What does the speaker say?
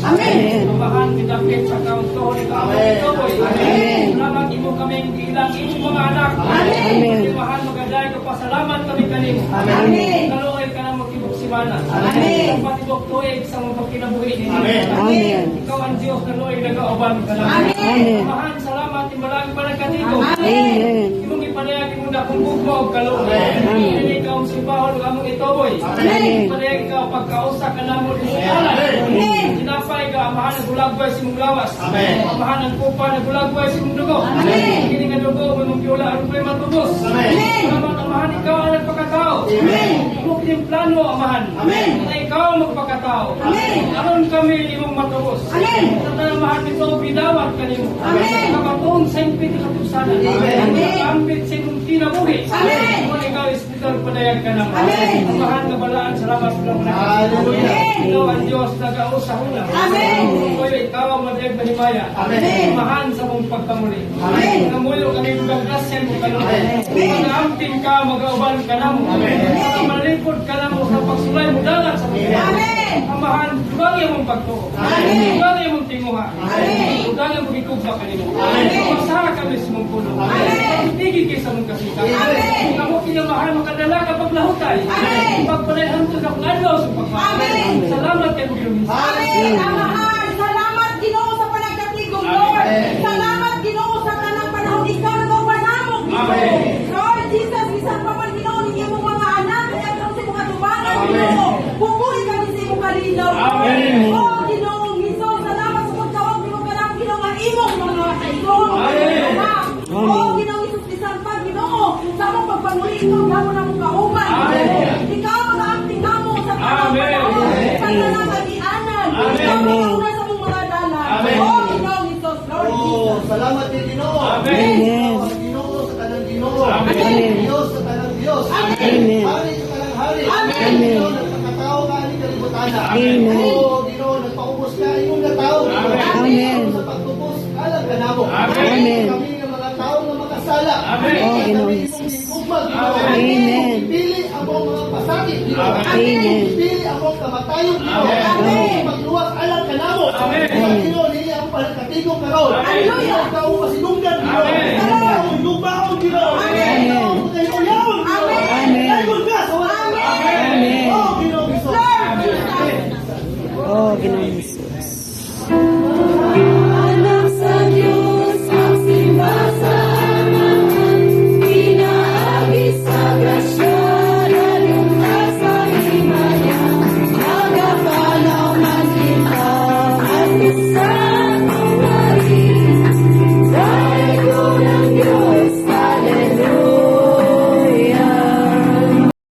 Amen. Amahan, midapit sa kauntuhon ikaw among ituboy. Amen. Salamat imo kaming giilang imong mga anak. Amen. Amahan, magaday ko pasalamat kami kanimo. Amen. Kaluoy ka namo tibok simana. Amen. Patibok tuig sa mong pagkinabuhi ninyo. Amen. Amen. Ikaw ang Diyos na luoy nagauban ka namo. Amen. Amahan, salamat timbalang panagkatigo. Amen. Imong ipadayag imong dakong gugma og kaluoy. Amen. Dili ikaw ang simbahon ug among ituboy. Amen. Ipadayag ikaw pagkausa ka namo di sa kalan. Amen. Tinapay ka, amahan ang gulagway sa imong lawas. Amen. Amahan ang kupa na gulagway sa imong dugo. Amen. Kini nga dugo imong giula aron ko'y matubos. Amen. Salamat, amahan, ikaw ang nagpakatao. Amen. Imo kining plano, amahan. Amen. Na ikaw ang magpakatao. Amen. Aron kami imong matubos. Amen. Sa tanang mahal nito, bidawat kanimo. Amen. Kapatuon sa impit katusanan. Amen. Kaambit sa imong kinabuhi. Amen. Kung ikaw, Espiritu, padayag ka naman. Amen. Amahan, kabalaan, salamat sa mga Hallelujah. Ikaw ang Diyos, nag-ausa huna. Amen. Kuya, ikaw ang madayag na himaya. Amen. Amahan sa mong pagkamuli. Amen. Namuyo kami mga grasya mo kaluoy. Amen. Mag-amping ka, mag-auban ka namo. Amen. Malipod ka namo sa pagsulay mo dalat sa mga. Amen. Amahan, dugangi mong pagtuo. Amen. Dugangi mong tinguha. Amen. Dugangi mong gigugma kanimo. Amen. Masaha kami sa mong puno. Amen. Tigil kay sa mong kasita. Amen. Kung ako kinamahan, makadala ka paglahutay. Amen. Pagpanayan ko sa adlaw sa pagmamahal. Amen. Salamat kay Panginoon. Amen. Amahan, salamat, Ginoo, sa panagkatigong, Lord. Salamat, Ginoo, sa tanang panahon ikaw nagauban namo, Ginoo. Amen. Lord Jesus, bisan pa man, Ginoo, ninyo imong mga anak, kaya sa imong atubangan, Ginoo. Pumuhi kami sa imong kalinaw, Lord. Amen. Oh, Ginoo Jesus, salamat sa pagtawag nimo kanamo, Ginoo, nga imong mga kaigong, Amen. anak. Oh, Ginoo Jesus, bisan pa, Ginoo, sa among pagpanguli, ikaw namo namo kauban, Ginoo. Amen. Ikaw mag-aambit namo sa tanang Amen. panahon, sa tanang agianan. Amen. Ikaw mag-una sa mong mga dalan. Amen. Oh, Ginoo Jesus, Lord Oh, Jesus. salamat kay Ginoo. Amen. Ikaw ang Ginoo sa tanang Ginoo. Amen. Diyos sa tanang Diyos. Amen. Hari sa tanang hari. Amen. Ginoo, nagpakatao ka ani kalibutana. Amen. Oh, Ginoo, nagpaubos ka imong natao, Ginoo. Amen. Sa pagtubos alang kanamo. Amen. Kami nga mga tao nga makasala. Amen. Oh, Ginoo Kami Jesus. imong gigugma, Ginoo. Amen. Pili among mga pasakit, Ginoo. Amen. Pili among kamatayon, Ginoo. Amen. Pagluwas alang kanamo. Amen. Ginoo, dili ang panagkatigong karon. Hallelujah. Ikaw ang pasidunggan, Ginoo. Amen.